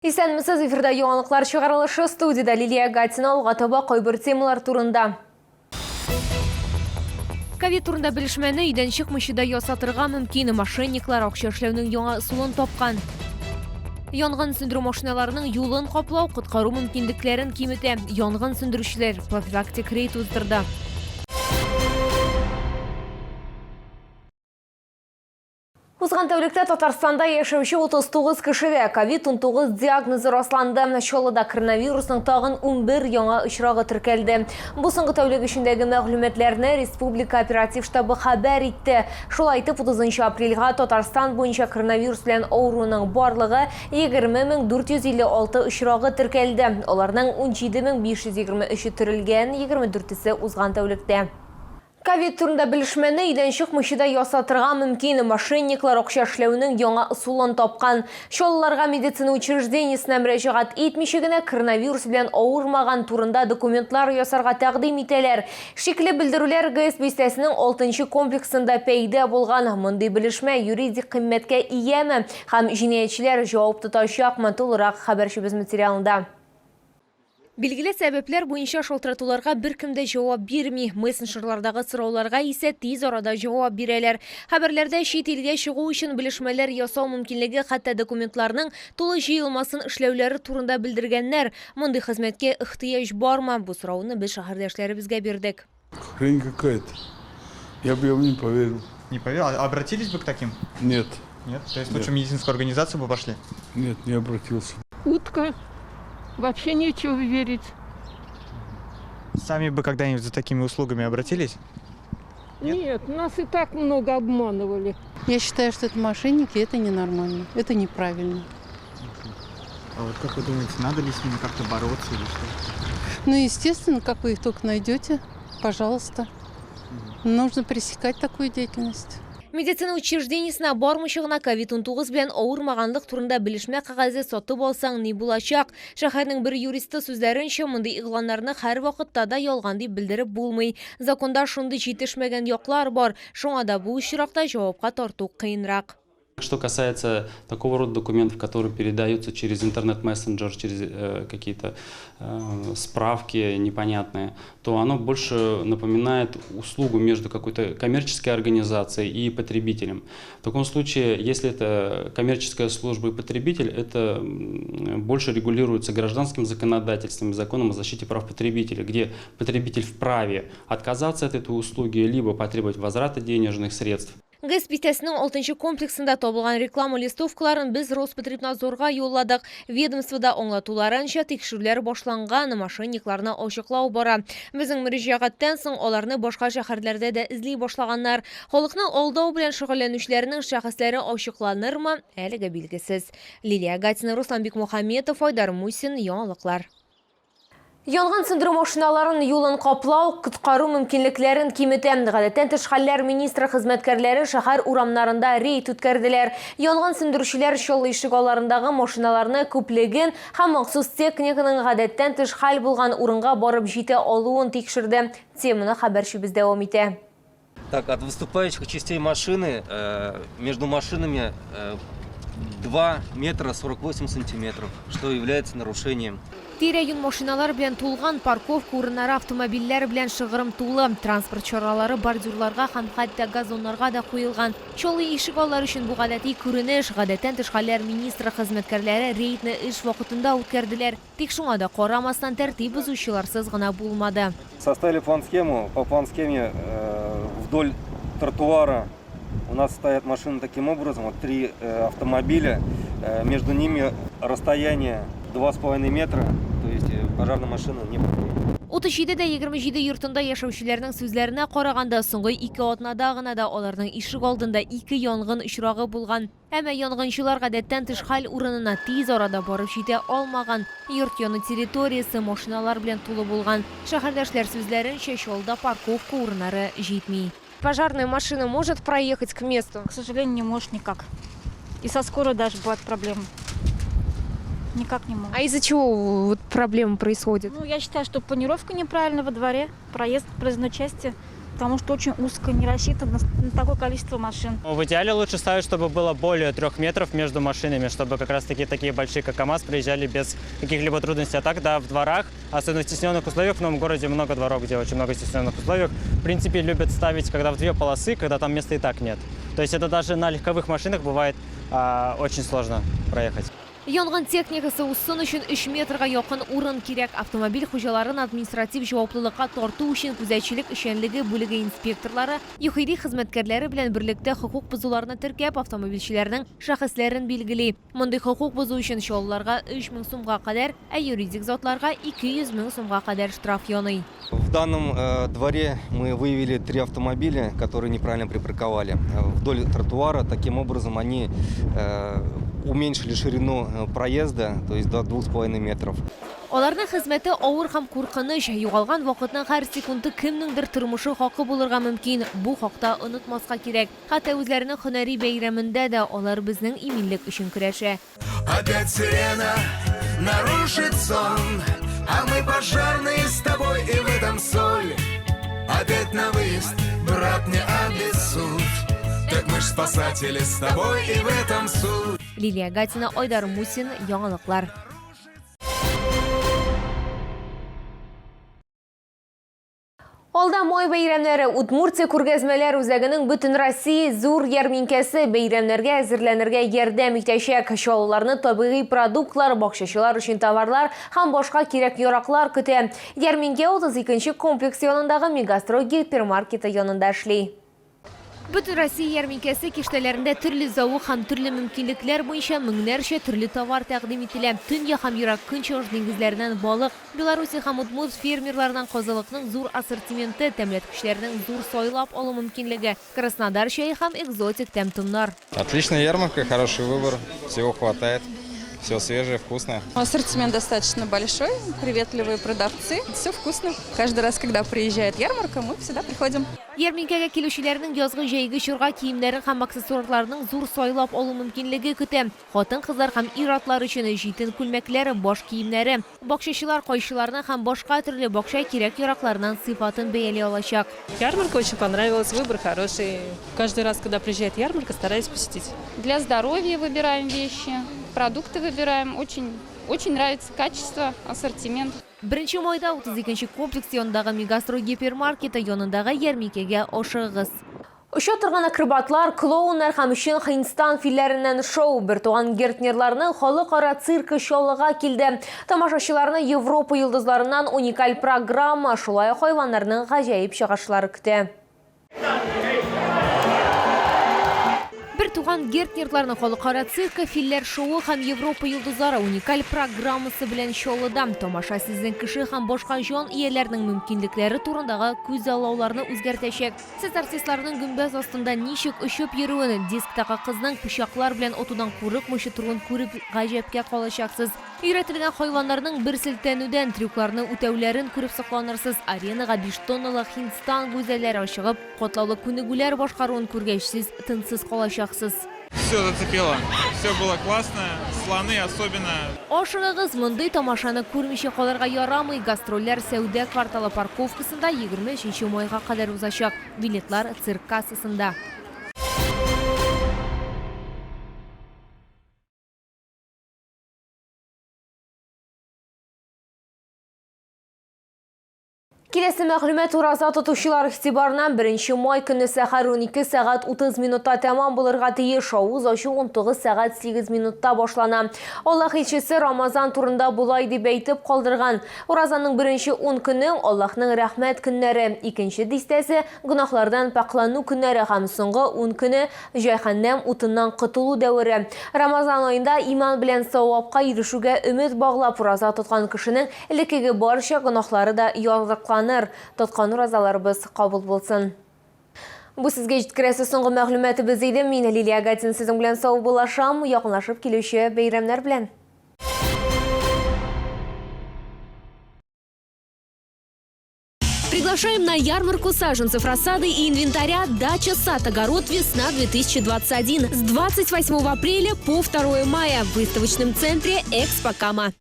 Исәнмесез, эфирда яңалыклар чыгарылышы, студиядә Лилия Гатина, алга таба кайбер темалар турында. Ковид турында белешмәне өйдән чыкмыйча да ясатырга мөмкин. Мошенниклар акча эшләүнең яңа ысулын тапкан. Янгын сүндерү машиналарының юлын каплау коткару мөмкинлекләрен киметә. Янгын сүндерүчеләр профилактик рейд уздырды. Узган тәүлектә Татарстанда яшәүче 39 кешедә ковид-19 диагнозы расланды. Чаллыда коронавирусның тагын 11 яңа очрагы теркәлде. Бу соңгы тәүлек эчендәге мәгълүматларны республика оператив штабы хәбәр итте. Шулай итеп, 30 апрельгә Татарстан буенча коронавирус белән авыруның барлыгы 20456 очрагы теркәлде. Аларның 17523-е терелгән, 24-се узган тәүлектә. Ковид турында белешмәне өйдән чыкмыйча да ясатырга мөмкин. Мошенниклар акча эшләүнең яңа ысулын тапкан. Чаллыларга медицина учреждениесенә мөрәҗәгать итмичә генә коронавирус белән авырмаган турында документлар ясарга тәкъдим итәләр. Шикле белдерүләр ГЭС бистәсенең алтынчы комплексында пәйда булган. Мондый белешмә юридик кыйммәткә ияме һәм җинаятьчеләр җавап тотачакмы? Тулырак хәбәрчебез материалында. Билгеле сәбәпләр буенча шалтыратуларга беркем дә җавап бирми. Мессенджерлардагы сорауларга исә тиз арада җавап бирәләр. Хәбәрләрдә чит илгә чыгу өчен белешмәләр ясау мөмкинлеге, хәтта документларның тулы җыелмасын эшләүләре турында белдергәннәр. Мондый хезмәткә ихтыяҗ бармы? Бу сорауны без шәһәрдәшләребезгә бирдек. Хрень какая-то. Я бы не поверил. Не поверил? А обратились бы к таким? Нет. Нет? То есть лучше в медицинскую организацию бы пошли? Нет, не обратился. Утка. Вообще нечего верить. Сами бы когда-нибудь за такими услугами обратились? Нет? Нет, нас и так много обманывали. Я считаю, что это мошенники, это ненормально, это неправильно. А вот как вы думаете, надо ли с ними как-то бороться или что? Ну, естественно, как вы их только найдете, пожалуйста. Нужно пресекать такую деятельность. Медицина учреждениесенә бармыйча гына ковид-19 белән авырмаганлык турында белешмә кәгазе сатып алсаң ни булачак? Шәһәрнең бер юристы сүзләренчә, мондый игъланнарны һәрвакытта да ялган дип белдереп булмый. Законда шундый җитешмәгән яклар бар, шуңа да бу очракта җавапка тарту кыенрак. Что касается такого рода документов, которые передаются через интернет-мессенджер, через какие-то справки непонятные, то оно больше напоминает услугу между какой-то коммерческой организацией и потребителем. В таком случае, если это коммерческая служба и потребитель, это больше регулируется гражданским законодательством и законом о защите прав потребителя, где потребитель вправе отказаться от этой услуги, либо потребовать возврата денежных средств. ГЭС бистәсенең алтынчы комплексында табылган реклама листовкаларын без Роспотребнадзорга юлладык. Ведомствода аңлатуларынча, тикшерүләр башланган, мошенникларны ачыклау бара. Безнең мөрәҗәгатьтән соң аларны башка шәһәрләрдә дә эзли башлаганнар. Халыкны алдау белән шөгыльләнүчеләрнең шәхесләре ачыкланырмы, әлегә билгесез. Лилия Гатина, Руслан Бикмухаметов, Айдар Мусин, Яңалыклар. Янгын сүндерү машиналарын юлын каплау коткару мөмкинлекләрен киметә. Гадәттән тыш хәлләр министры хезмәткәрләре шәһәр урамнарында рейд үткәрделәр. Янгын сүндерүчеләр Чаллы ишегалларындагы машиналарны күплеген һәм махсус техниканың гадәттән тыш хәл булган урынга барып җитә алуын тикшерде. Теманы хәбәрчебез дәвам итә. Так, от выступающих частей машины между машинами 2 метра 48 сантиметров, что является нарушением. Тирә-юнь машиналар белән тулган, парковка урыннары автомобильләр белән шыгрым тулы. Транспорт чаралары бордюрларга һәм хәтта газоннарга да куелган. Чаллы ишек аллары өчен бу гадәти күренеш. Гадәттән тыш хәлләр министры хезмәткәрләре рейдны эш вакытында үткәрделәр. Тик шуңа да карамастан, тәртип бозучыларсыз гына булмады. Составили план-схему. По план-схеме вдоль тротуара у нас стоят машины таким образом, вот 3 автомобиля, между ними расстояние два с половиной метра, то есть пожарная машина не проедет. 37 дә 27 йортында яшәүчеләрнең сүзләренә караганда, соңгы ике атнада гына да аларның ишек алдында ике янгын очрагы булган. Әмма янгынчылар гадәттән тыш хәл урынына тиз арада барып җитә алмаган. Йорт яны территориясе машиналар белән тулы булган. Шәһәрдәшләр сүзләренчә, Чаллыда парковка урыннары җитми. Пожарная машина может проехать к месту? К сожалению, не может никак. И со скорой даже бывают проблемы. Никак не может. А из-за чего проблемы происходят? Я считаю, что планировка неправильна во дворе, проезд в проездной части. потому что очень узко, не рассчитано на такое количество машин. В идеале лучше ставить, чтобы было более 3 метров между машинами, чтобы как раз-таки такие большие, как КАМАЗ, приезжали без каких-либо трудностей. А так, да, в дворах, особенно в стесненных условиях, в новом городе много дворов, где очень много стесненных условий, в принципе, любят ставить, когда в 2 полосы, когда там места и так нет. То есть это даже на легковых машинах бывает очень сложно проехать. Янгын техникасы узсын өчен 3 метрга якын урын кирәк. Автомобиль хуҗаларын административ җаваплылыкка тарту өчен күзәтчелек эшчәнлеге бүлеге инспекторлары ЮХИДИ хезмәткәрләре белән берлектә хокук бозуларны теркәп, автомобильчеләрнең шәхесләрен билгели. Мондый хокук бозу өчен чаллыларга 3000 сумга кадәр, ә юридик затларга 200 мең сумга кадәр штраф яный. В данном дворе мы выявили 3 автомобиля, которые неправильно припарковали вдоль тротуара. Таким образом, они уменьшили ширину проезда, то есть до 2,5 метров. Аларның хезмәте авыр һәм куркыныч. Югалган вакытның һәр секунды кемнеңдер тормышы хакы булырга мөмкин. Бу хакта онытмаска кирәк. Хәтта үзләренең һөнәри бәйрәмендә дә алар безнең иминлек өчен көрәшә. Опять сирена нарушит сон, а мы пожарные с тобой, и в этом соль. Опять на выезд, брат, не обессудь. Так мы ж спасатели с тобой, и в этом суть. Лилия Гатина, Айдар Мусин, Яңалыклар. Алда май бәйрәмнәре, Удмуртия күргәзмәләр үзәгенең бөтен Россия зур ярминкәсе бәйрәмнәргә әзерләнергә ярдәм итәчәк. Чаллыларны табигый продуктлар, бакчачылар өчен товарлар һәм башка кирәк-яраклар көтә. Ярминкә 32 комплекс янындагы Мегастрой гипермаркеты янында эшли. Бөтен Россия ярминкәсе киштәләрендә төрле зәвык һәм төрле мөмкинлекләр буенча меңнәрчә төрле товар тәкъдим ителә. Төньяк һәм Ерак Көнчыгыш диңгезләреннән балык, Белоруссия һәм Удмурт фермерларыннан казылыкның зур ассортименты, тәмләткечләрнең зур сайлап алу мөмкинлеге, Краснодар чәе һәм экзотик тәм-томнар. Отличная ярмарка, хороший выбор, всего хватает. Все свежее, вкусное. Ассортимент достаточно большой, приветливые продавцы. Все вкусно. Каждый раз, когда приезжает ярмарка, мы всегда приходим. Ярминкәгә килүчеләрнең язгы җәйге чорга киемнәрен һәм аксессуарларның зур сайлап алу мөмкинлеге көтә. Хатын-кызлар һәм ир-атлар өчен җитен күлмәкләре, баш киемнәре, бакчачылар кайчыларны һәм башка төрле бакча кирәк-яракларының сыйфатын бәяли алачак. Ярмарка очень понравилась, выбор хороший. Каждый раз, когда приезжает ярмарка, стараюсь посетить. Для здоровья выбираем вещи, продукты выбираем. Очень, очень нравится качество, ассортимент. 1 майда 32 комплекс янындагы Мегастрой гипермаркеты янындагы ярминкәгә ашыгыгыз. Оча торган акробатлар, клоуннар һәм чын Һиндстан филләреннән шоу. Бертуган Гертнерларның халыкара циркы Чаллыга килде. Тамашачыларны Европа йолдызларыннан уникаль программа, шулай ук хайваннарның гаҗәеп чыгышлары көтә. Бертуган Гертнерларның халыкара циркы, филләр шоуы һәм Европа йолдызлары уникаль программасы белән Чаллыда. Тамаша сезнең кеше һәм башка җан ияләренең мөмкинлекләре турындагы күзаллауларны үзгәртәчәк. Сез артистларның гөмбәз астында ничек очып йөрүен, дисктагы кызның пычаклар белән атудан курыкмыйча торуын күреп гаҗәпкә калачаксыз. Өйрәтелгән хайваннарның бер селтәнүдән трюкларны үтәүләрен күреп сокланырсыз. Аренага 5 тонналы Һиндстан гүзәлләре ашыгып, катлаулы күнегүләр башкаруын күргәч, сез тынсыз калачаксыз. Все зацепило, все было классно, слоны особенно. Ашыгыгыз, мондый тамашаны күрмичә калырга ярамый. Гастрольләр сәүдә кварталы парковкасында 23 майга кадәр узачак. Билетлар цирк кассасында. Киләсе мәгълүмат ураза тотучылар игътибарына 1 май көне сәхәр 12 сәгать 30 минутта тәмам булырга тиеш. Авыз ачу 19 сәгать 8 минутта башлана. Аллаһ илчесе Рамазан турында болай дип әйтеп калдырган. Уразаның беренче 10 көне Аллаһның рәхмәт көннәре, икенче дистәсе гөнаһлардан пакълану көннәре һәм соңгы 10 көне җәһәннәм утыннан котылу дәвере. Рамазан аенда иман белән савапка ирешүгә өмет баглап ураза тоткан кешенең элеккеге барча гөнаһлары да языкланыр. Тоткан уразаларыбыз кабул булсын. Бу сезгә җиткерәсе соңгы мәгълүматыбыз иде. Мин Лилия Гатин сезнең белән саубуллашам. Якынлашып килүче бәйрәмнәр белән. Приглашаем на ярмарку саженцев рассады и инвентаря «Дача, сад, огород, весна 2021» с 28 апреля по 2 мая в выставочном центре «Экспо Кама».